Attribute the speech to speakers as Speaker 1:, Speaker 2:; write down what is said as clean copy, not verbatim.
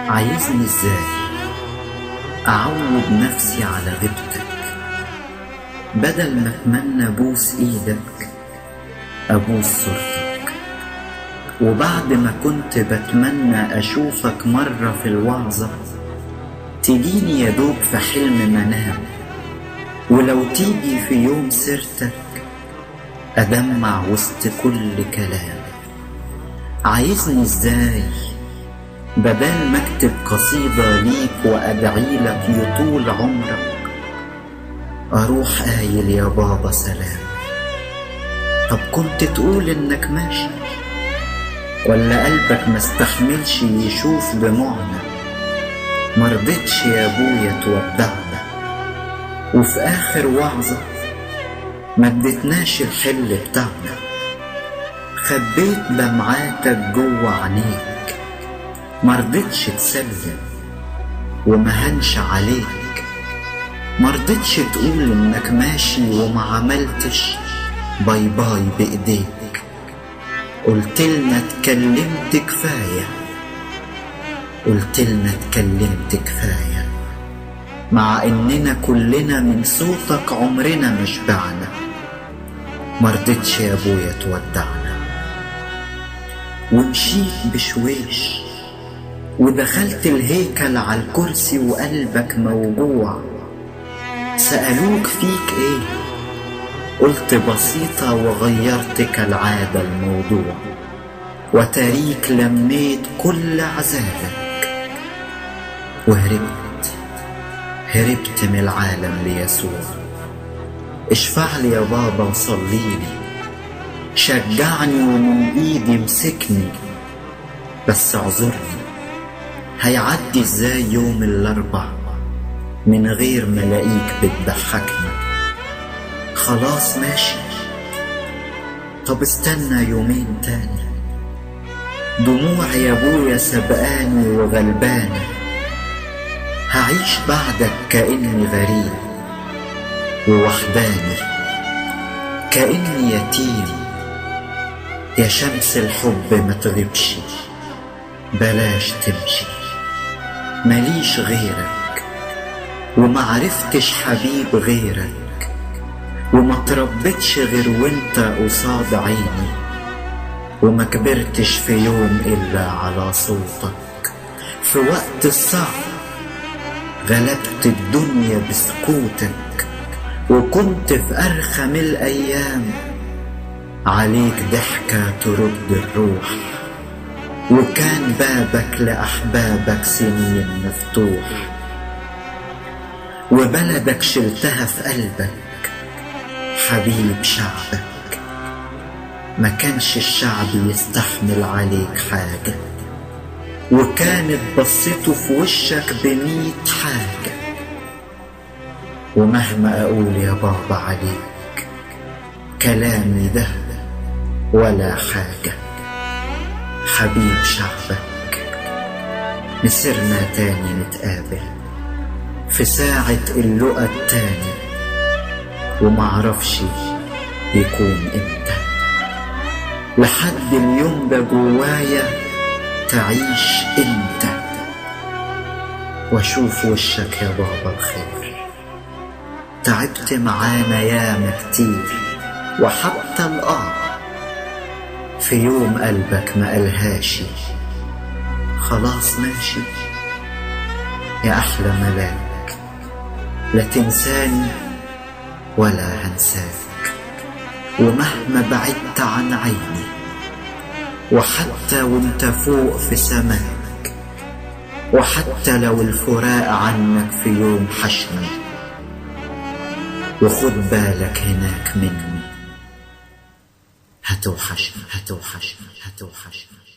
Speaker 1: عايزني ازاي اعود نفسي على غيبتك؟ بدل ما اتمنى ابوس ايدك ابوس صورتك. وبعد ما كنت بتمنى اشوفك مرة في الوعظة تجيني يا دوب في حلم منام، ولو تيجي في يوم سيرتك ادمع وسط كل كلام. عايزني ازاي بدل ما اكتب قصيدة ليك وادعي لك يطول عمرك اروح قايل يا بابا سلام؟ طب كنت تقول انك ماشي، ولا قلبك ما استحملش يشوف دموعنا؟ مرضتش يا ابويا تودعنا، وفي اخر وعظة ما اديتناش الحل بتاعنا. خبيت دمعاتك جوه عينيك، مرضتش تسلم ومهنش عليك، مرضتش تقول انك ماشي وما عملتش bye bye بايديك. قلتلنا اتكلمت كفاية، قلتلنا اتكلمت كفاية، مع اننا كلنا من صوتك عمرنا ما شبعنا. مرضتش يا ابويا تودعنا، ومشيت بشويش ودخلت الهيكل على الكرسي وقلبك موجوع. سألوك فيك ايه؟ قلت بسيطة وغيرت كالعادة الموضوع. وتاريك لميت كل عذابك وهربت، هربت من العالم ليسوع. اشفع لي يا بابا وصليلي، شجعني ومن ايدي مسكني، بس اعذرني هيعدي ازاي يوم الاربع من غير ما الاقيك بتضحكني؟ خلاص ماشي، طب استنى يومين تاني. دموع يا ابويا سبقاني وغلباني، هعيش بعدك كأني غريب ووحداني، كأني يتيم. يا شمس الحب ما تغيبش، بلاش تمشي، ماليش غيرك ومعرفتش حبيب غيرك، وما تربتش غير وانت قصاد عيني، وما كبرتش في يوم إلا على صوتك. في وقت الصعب غلبت الدنيا بسكوتك، وكنت في أرخم الأيام عليك ضحكة ترد الروح، وكان بابك لأحبابك سنين مفتوح، وبلدك شلتها في قلبك حبيب شعبك. ما كانش الشعب يستحمل عليك حاجة، وكانت بصته في وشك ب100 حاجة. ومهما أقول يا بابا عليك كلامي ده ولا حاجة. حبيب شعبك، مسرنا تاني نتقابل في ساعة اللقا التاني، ومعرفش يكون امتى. لحد اليوم ده جوايا تعيش انت، واشوف وشك يا بابا بخير. تعبت معانا ياما كتير، وحتى الآه في يوم قلبك ما قالهاشي. خلاص ماشي يا أحلى ملاك، لا تنساني ولا هنساك، ومهما بعدت عن عيني وحتى وانت فوق في سماك، وحتى لو الفراق عنك في يوم حشني، وخد بالك هناك مني هتوحشني هتوحشني هتوحشني.